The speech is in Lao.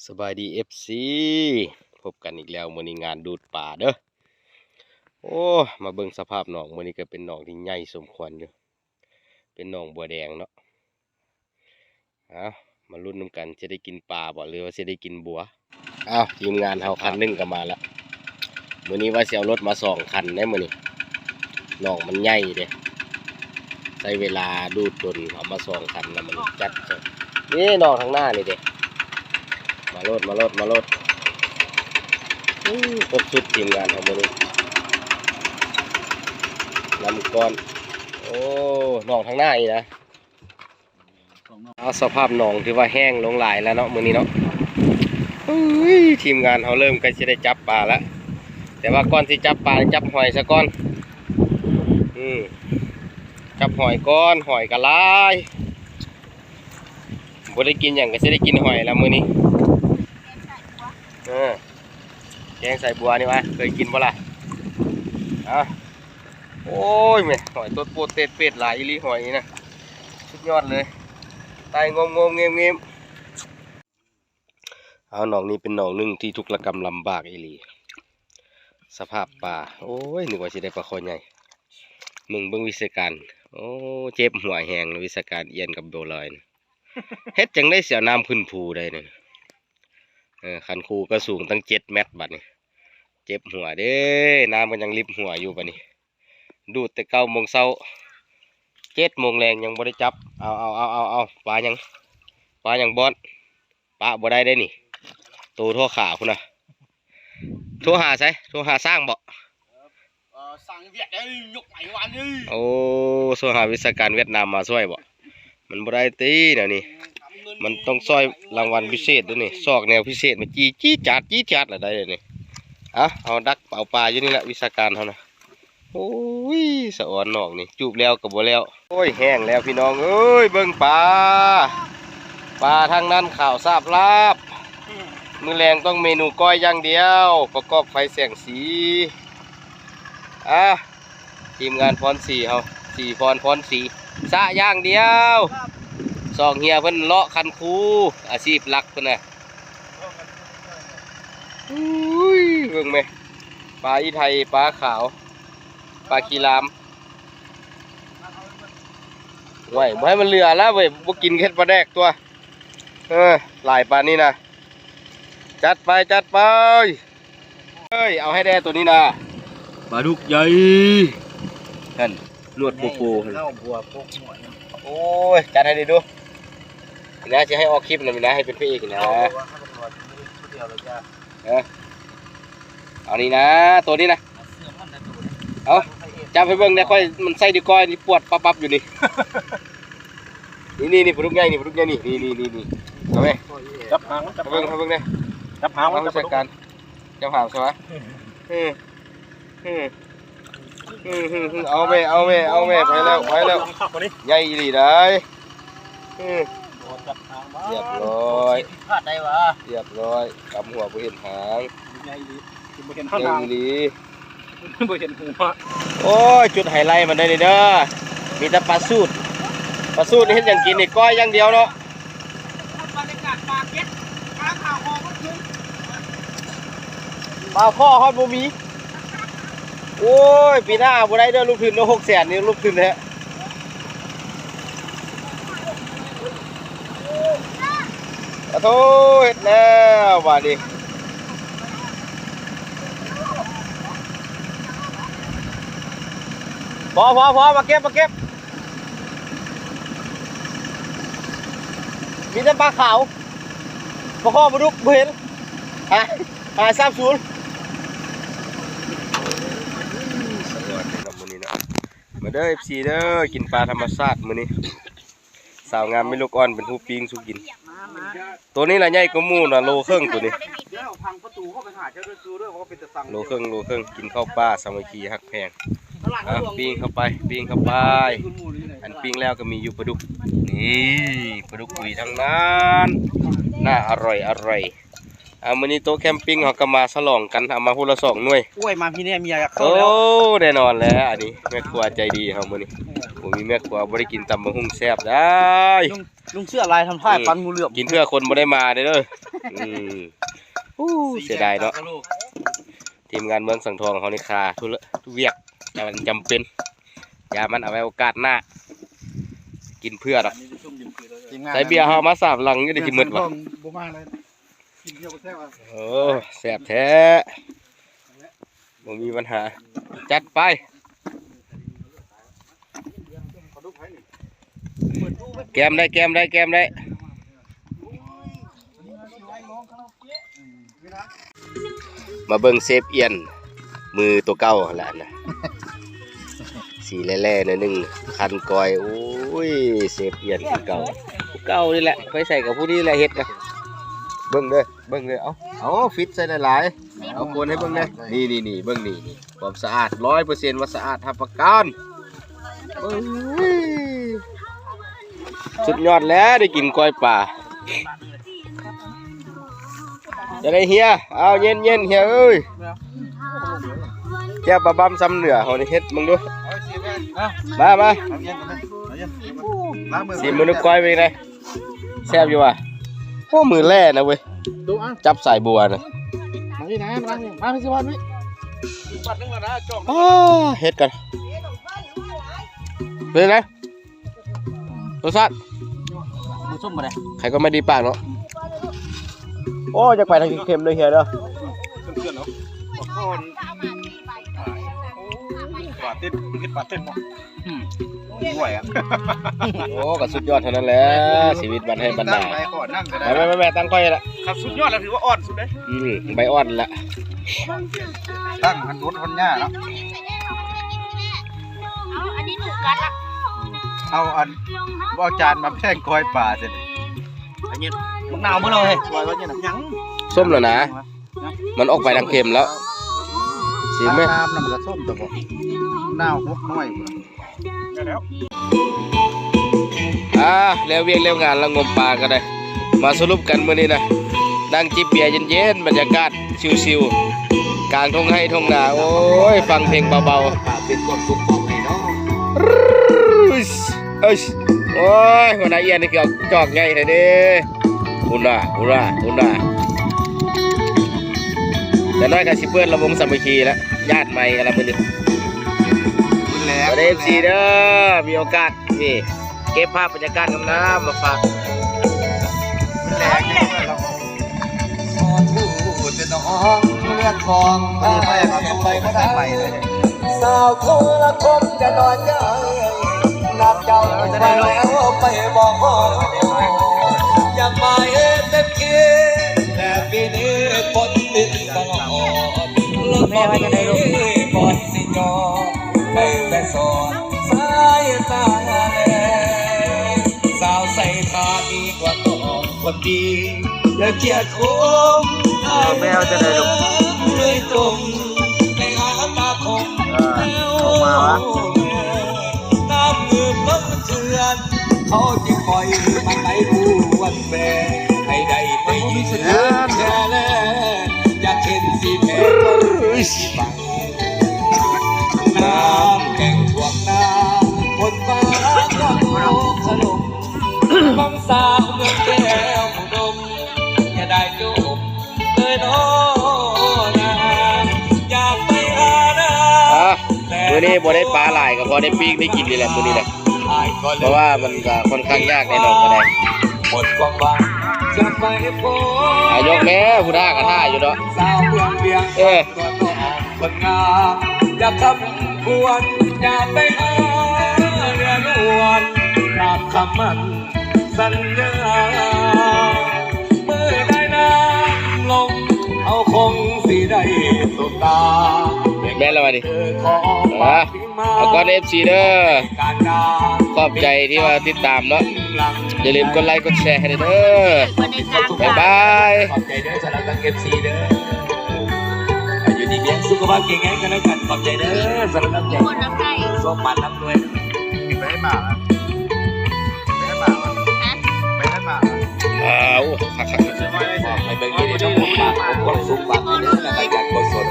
ສະບາຍດີ ເອັຟຊີ ພົບກັນອີກແລ້ວ ມື້ນີ້ງານດູດປາເດີ້. ໂອ້ ມາເບິ່ງສະພາບໜອງ ມື້ນີ້ກໍເປັນໜອງທີ່ໃຫຍ່ສົມຄວນຢູ່ ເປັນໜອງບົວແດງເນາະ. ເອົາ ມາລຸ້ນນຳກັນ ຈະໄດ້ກິນປາບໍ່ ຫຼືວ່າຊິໄດ້ກິນບົວ? ເອົາ ທີມງານເຮົາຄັນໜຶ່ງກໍມາແລ້ວ. ມື້ນີ້ວ່າຊິເອົາລົດມາສອງຄັນເດ້ມື້ນີ້ ໜອງມັນໃຫຍ່ເດ້ ໃຊ້ເວລາດູດດົນ ເອົາມາສອງຄັນແລ້ວ ມັນຈັດ. ນີ້ໜອງທາງໜ້ານີ້ເດ້ ມາໂລດ ມາໂລດ ມາໂລດ. ໂອ້ ຄົບຊຸດທີມງານເຮົາມື້ນີ້ ລຳກ່ອນ. ໂອ້ ໜອງທາງໜ້ານີ້ນະ. ເອົາ ສະພາບໜອງຖືວ່າແຫ້ງລົງຫຼາຍແລ້ວເນາະ ມື້ນີ້ເນາະ. ເອີຍ ທີມງານເຮົາເລີ່ມໃກ້ຊິໄດ້ຈັບປາແລ້ວ ແຕ່ວ່າກ່ອນຊິຈັບປາ ຈັບຫອຍຊະກ່ອນ. ອືມ ຈັບຫອຍກ່ອນ ຫອຍກໍຫຼາຍ ບໍ່ໄດ້ກິນຫຍັງກໍຊິໄດ້ກິນຫອຍແລ້ວມື້ນີ້. ເອີ ແກງໃສ່ບົວນີ້ຫວາ ເຄີຍກິນບໍ່ລະ? ເອົາ ໂອ້ຍແມ່ ຫອຍຕົດໂປດເຕັດເປັດຫຼາຍອີ່ຫຼີ ຫອຍນີ້ນະ ສຸດຍອດເລີຍ ໄຕ່ງົມໆເງີບໆ. ເອົາ ໜອງນີ້ເປັນໜອງໜຶ່ງທີ່ທຸກລະກຳລຳບາກອີ່ຫຼີ ສະພາບປາ ໂອ້ຍ ນຶກວ່າຊິໄດ້ປາຄໍໃຫຍ່. ມຶງເບິ່ງວິຊາການ ໂອ້ ເຈັບຫົວແຮງ ວິຊາການອຽນກັບໂບລອຍນະ ເຮັດຈັ່ງໃດຊິເອົານ້ຳຂຶ້ນພູໄດ້ນີ້. ເອີ ຄັນຄູກໍສູງຕັ້ງເຈັດແມັດ ບາດນີ້ເຈັບຫົວເດ້ ນ້ຳກໍຍັງລິບຫົວຢູ່ ບາດນີ້ ດູດແຕ່ເກົ້າໂມງເຊົ້າ ເຈັດໂມງແລງຍັງບໍ່ໄດ້ຈັບ. ເອົາ ເອົາ ເອົາ ເອົາ ປາຫຍັງ ປາຫຍັງບອດ ປະບໍ່ໄດ້ເດ້ນີ້ ໂຕທໍ່ຂາພຸ້ນນະ. ໂທຫາໃສ? ໂທຫາຊ່າງບໍ? ເອີ ຊ່າງຫວຽດເດ້ ຍົກໄໝວານນີ້. ໂອ້ ໂທຫາວິຊາການຫວຽດນາມມາຊ່ວຍບໍ? ມັນບໍ່ໄດ້ຕິແນວນີ້ ມັນຕ້ອງຊ່ອຍລາງວັນພິເສດເດ້ນີ້ ຊອກແນວພິເສດມາຈີ້ຈີດຈາດຈີດຈາດລະໄດ້ເດ້ນີ້. ເອົາ ເອົາດັກເອົາປາຢູ່ນີ້ລະ ວິຊາການເຮົານະ. ໂອ້ຍ ສະອອນໜອງນີ້ ຈູບແລ້ວກໍບໍ່ແລ້ວ. ໂອ້ຍ ແຫ້ງແລ້ວພີ່ນ້ອງເອີຍ ເບິ່ງປາ ປາທາງນັ້ນຂາວຊາບລາບ. ມື້ແລງຕ້ອງເມນູກ້ອຍຢ່າງດຽວ ປະກອບໄຟແສງສີ. ອ່າ ທີມງານພອນສີເຮົາ ສີພອນ ພອນສີ ສະຢ່າງດຽວ. ສອງເຮຍເພິ່ນເລາະຄັນຄູ ອາຊີບຫຼັກເພິ່ນນະ. ອຸ້ຍ ເບິ່ງແມ ປາອີໄທ ປາຂາວ ປາຂີ້ລາມ. ໂອ້ຍ ບໍ່ໃຫ້ມັນເຫຼືອລະເວີຍ ບໍ່ກິນເຮັດປາແດກຕົວະ. ເອີ ຫຼາຍປານນີ້ນະ ຈັດໄປ ຈັດໄປ. ເອີຍ ເອົາໃຫ້ແດ່ໂຕນີ້ນະ ປາດຸກໃຫຍ່ຫັ້ນ ນວດໂປໂປຫັ້ນ. ໂອ້ຍ ຈັດໃຫ້ດີດູ ນີ້ນະ ຊິໃຫ້ອອກຄລິບນະ ນີ້ນະ ໃຫ້ເປັນພະເອກນີ້ນະ. ເອີ ເອົານີ້ນະ ໂຕນີ້ນະ ເອົາ ຈັບໃຫ້ເບິ່ງແດ່ ຂ້ອຍມັນໃສ່ດີກວ່ານີ້ ປວດປັບໆຢູ່ນີ້. ນີ້ໆໆ ປາດຸກໃຫຍ່ນີ້ ປາດຸກໃຫຍ່ນີ້ ນີ້ໆໆ ເອົາໄປ ຈັບຫາງມັນ ຈັບ ໃຫ້ເບິ່ງ ໃຫ້ເບິ່ງແດ່ ຈັບຫາງມັນ ຈັບປາດຸກ ຈັບຫາງຊະວະ. ເອີ ເອີ ເອີ ເອີ ເອີ ເອົາແມ່ ເອົາແມ່ ເອົາແມ່ ໄປແລ້ວ ໄປແລ້ວ ໃຫຍ່ອີ່ຫຼີໄດ໋. ເອີ ຈັບຫາງມາ ຮຽບຮ້ອຍ ຜິດພາດໄດ້ຫວາ ຮຽບຮ້ອຍ ກຳຫົວບໍ່ເຫັນຫາງ ໃຫຍ່ອີ່ຫຼີ ບໍ່ເຫັນຫາງ ໃຫຍ່ອີ່ຫຼີ. ບໍ່ເຫັນຫົວ. ໂອ້ຍ ຈຸດໄຮໄລມັນໄດ້ນີ້ເດີ ມີແຕ່ປາສູດ ປາສູດນີ້ເຮັດຫຍັງກິນນີ້ ກ້ອຍຢ່າງດຽວເນາະ. ປາຄໍ້ຮອດບໍ່ມີ. ໂອ້ຍ ປີໜ້າບໍ່ໄດ້ເດີ ລົງທຶນເດີ ຫົກແສນນີ້ລົງທຶນແທ້. ອາໂທ ເຮັດແລ້ວບາດນີ້. ພໍ ພໍ ພໍ ມາເກັບ ມາເກັບ ມີແຕ່ປາຂາວ ປາຄໍ້ ປາດຸກ ບໍ່ເຫັນ ຫາຍ ຫາຍສາບສູນ. ສະອອນເດ້ເນາະ ມື້ນີ້ເນາະ ມາເດີ ເອັຟຊີ ເດີ ກິນປາທຳມະຊາດມື້ນີ້. ສາວງາມມີລູກອ່ອນເປັນຜູ້ປີ້ງສູ່ກິນ. ໂຕນີ້ລະໃຫຍ່ກວ່າໝູ່ນະ ໂລເຄິ່ງໂຕນີ້ ໂລເຄິ່ງ ໂລເຄິ່ງ. ກິນເຂົ້າປ່າສາມັກຄີຮັກແພງ. ອ່ະ ປີ້ງເຂົ້າໄປ ປີ້ງເຂົ້າໄປ. ອັນປີ້ງແລ້ວກໍມີຢູ່ປາດຸກ. ນີ້ ປາດຸກອຸຍທັງນັ້ນ ໜ້າອະຮ່ອຍ ອະຮ່ອຍ. ອ່າ ມື້ນີ້ໂຕະແຄມປິງເຮົາກໍມາສະຫຼອງກັນ ເອົາມາຜູ້ລະສອງໜ່ວຍ. ໂອ້ຍ ມາພີ້ແນ່ເມຍຢາກເຂົ້າແລ້ວ. ໂອ້ ແນ່ນອນແລ້ວ ອັນນີ້ແມ່ຄົວໃຈດີເຮົາມື້ນີ້. ເອີ ໂອ ບໍ່ມີແມ່ຄົວບໍ່ໄດ້ກິນຕຳບັກຫຸ່ງແຊບໄດ໋. ລຸງ ລຸງເສື້ອລາຍທຳທ່າຍ ອືມ ປັນງູເຫຼື້ອມ ກິນເທື່ອຄົນບໍ່ໄດ້ມາເດ້ເດີ. ອືມ ໂອ້ ເສຍດາຍເນາະ. ທີມງານເມືອງສັງທອງເຮົານີ້ຄາທຸລະ ທຸວຽກ ແຕ່ວ່າຈຳເປັນ ຢ່າມັນ ເອົາໄວ້ໂອກາດໜ້າ ກິນເພື່ອດອກ. ໃສ່ເບຍເຮົາມາສາມລັງຢູ່ນີ້ຊິໝົດຫວາ? ບໍ່ມາເລີຍ ກິນເທື່ອບໍ່ແຊບຫວາ? ໂອ້ ແຊບແທ້ ບໍ່ມີບັນຫາ ຈັດໄປ. ແກ້ມໄດ້ ແກ້ມໄດ້ ແກ້ມໄດ້. ມາເບິ່ງເຊຟອຽນ ມືໂຕເກົ່າຫັ້ນລະນະ ສີແຫຼ້ໆໜ້ອຍໜຶ່ງ ຄັນກອຍ. ໂອ້ຍ ເຊຟອຽນຄືເກົ່າ ຜູ້ເກົ່ານີ້ແຫຼະ ໄປໃສກໍຜູ້ນີ້ແຫຼະເຮັດນະ. ເບິ່ງເດີ ເບິ່ງເດີ ເອົາ ເອົາ ຟິດໃສ່ຫຼາຍໆ ເອົາໂກນໃຫ້ເບິ່ງແດ່. ນີ້ໆໆ ເບິ່ງນີ້ ຄວາມສະອາດ ຮ້ອຍເປີເຊັນ ວ່າສະອາດ ຮັບປະກັນ. ເບິ່ງ ສຸດຍອດແລ້ວ ໄດ້ກິນກ້ອຍປາ. ຈະໄດ້ເຮຍ ເອົາ ເຢັນໆ ເຮຍເອີຍ. ແຈ່ວປາບຳຊຳເໜືອເຮົານີ້ ເຮັດເບິ່ງດູ. ມາ ມາ ຊິມເບິ່ງດູ ກ້ອຍເປັນຈັ່ງໃດ? ແຊບຢູ່ຫວາ? ໂອ້ ມືແລ່ນະເວີຍ ຈັບສາຍບົວນະ. ມາພີ້ນະ ມາພີ້ ມາພີ້ຊິວ່າພີ້. ອ້າ ເຮັດກັນ ເປັນຈັ່ງໃດ? ລົດຊາດ ບໍ່ສົ້ມບໍ່ໄດ້ ໃຜກໍມາດີປາກເນາະ. ໂອ້ ຢາກໄປທາງເຄັມເດີ ເຮຍເດີ. ເຄື່ອນໆເນາະ ປາຄອນ ປາເຕັນ ເຮັດປາເຕັນເນາະ. ອືມ ໂອ້ຍ ໂອ້ ກໍສຸດຍອດເທົ່ານັ້ນແຫຼະ ຊີວິດບ້ານໄຮ່ບ້ານນາ. ແມ່ໆໆ ຕັ້ງຂ້ອຍລະ ຄັນສຸດຍອດລະຖືວ່າອ່ອນສຸດເດ້. ອືມ ໃບອ່ອນລະ ຕັ້ງອັນອົດຄົນຍາເນາະ. ເອົາ ອັນນີ້ໜູກັດລະ ເອົາອັນ ບໍ່ເອົາຈານມາແພງກ້ອຍປາຊິ. ອັນນີ້ບັກນາວເບິ່ງເອົາເຮີ້ຍ ວ່າວ່າຫຍັງ ສົ້ມແລ້ວນະ ມັນອອກໄປທາງເຄັມແລ້ວ. ຊິແມ່ນ ນ້ຳມັນກໍສົ້ມແຕ່ບໍ່ ນາວຫົກນ້ອຍພຸ້ນ. ອ່າ ແລ້ວວຽກແລ້ວງານແລ້ວ ງົມປາກໍໄດ້ ມາສະຫຼຸບກັນມື້ນີ້ນະ ນັ່ງຈິບເບຍເຢັນໆ ບັນຍາກາດຊິວໆ ກາງທົ່ງໄຮ່ທົ່ງນາ. ໂອ້ຍ ຟັງເພງເບົາໆ ເປັນຄວາມສຸກຂອງໃຫ້ເນາະ. ໂອ້ຍ ຫົວໜ້າອຽນນີ້ຄືເອົາຈອກໃຫຍ່ແທ້ເດ້. ພຸ້ນນະ ພຸ້ນນະ ພຸ້ນນະ. ຢ່າງໜ້ອຍກໍຊິເປີດລະວົງສາມັກຄີລະ ຍາດໃໝ່ກັນລະມື້ນີ້. ແລ້ວ ເອັຟຊີເດີ ມີໂອກາດ ນີ້ ເກັບພາບບັນຍາກາດງາມໆມາຝາກ. ແລ້ວ ສາວໂທລະຄົມຢ່ານ້ອຍໃຈ ນັບເຈົ້າໄປແລ້ວໄປບໍ່ຮອດ ຢ່າມາເຮັດແບບນີ້ ແຕ່ປີນີ້ຄົນຕິດຕະຫຼອດ ແມ່ວ່າຈັ່ງໃດລູກ? ກ່ອນຊິຈອດ ໃຫ້ແຕ່ສອດສາຍຕາແລ ສາວໃສ່ຜ້າດີກວ່າ ແມ່ວ່າຈັ່ງໃດລູກ? ເອີ ອອກມາວະ? ອ່າ ມື້ນີ້ບໍ່ໄດ້ປາຫຼາຍ ກໍພໍໄດ້ປີ້ງໄດ້ກິນນີ້ແຫຼະ ມື້ນີ້ນະ ເພາະວ່າມັນກໍຄ່ອນຂ້າງຍາກແນ່ນອນກໍໄດ້. ອ່າ ຍົກແມ່ ຜູ້ທ່າກໍທ່າຢູ່ເນາະ ເອີ. ຄົນງາມຢ່າຄຳຄວນ ຢ່າໄປຫາເຮືອນວນ ຕາມຄຳໝັ້ນສັນຍາ ເມື່ອໄດ້ນ້ຳລົງ ເຮົາຄົງຊິໄດ້ສົບຕາ. ແມ່ນແລ້ວວະນີ້ ຂໍອອກປາກ ອ່າ ເອົາກ່ອນເດີ ເອັຟຊີເດີ ຂອບໃຈທີ່ວ່າຕິດຕາມເນາະ ຢ່າລືມກົດໄລກົດແຊໃຫ້ເດີ ບາຍບາຍ ຂອບໃຈເດີ ສຳລັບທັງເອັຟຊີເດີ ຢູ່ດີມີແຮງ ສຸຂະພາບແຂງແຮງກັນແລ້ວກັນ ຂອບໃຈເດີ ສຳລັບນ້ຳໃຈ ໂຊກໝານລ່ຳລວຍ ໄປໃຫ້ໝາ ໄປໃຫ້ໝາ ໄປໃຫ້ໝາ ອ້າວ ຄັກໆ ໄປເບິ່ງດີໆ ຕ້ອງໝົດປາກ ຄວາມສຸກປາກເດີ ແລ້ວກໍຢາກກຸສົນ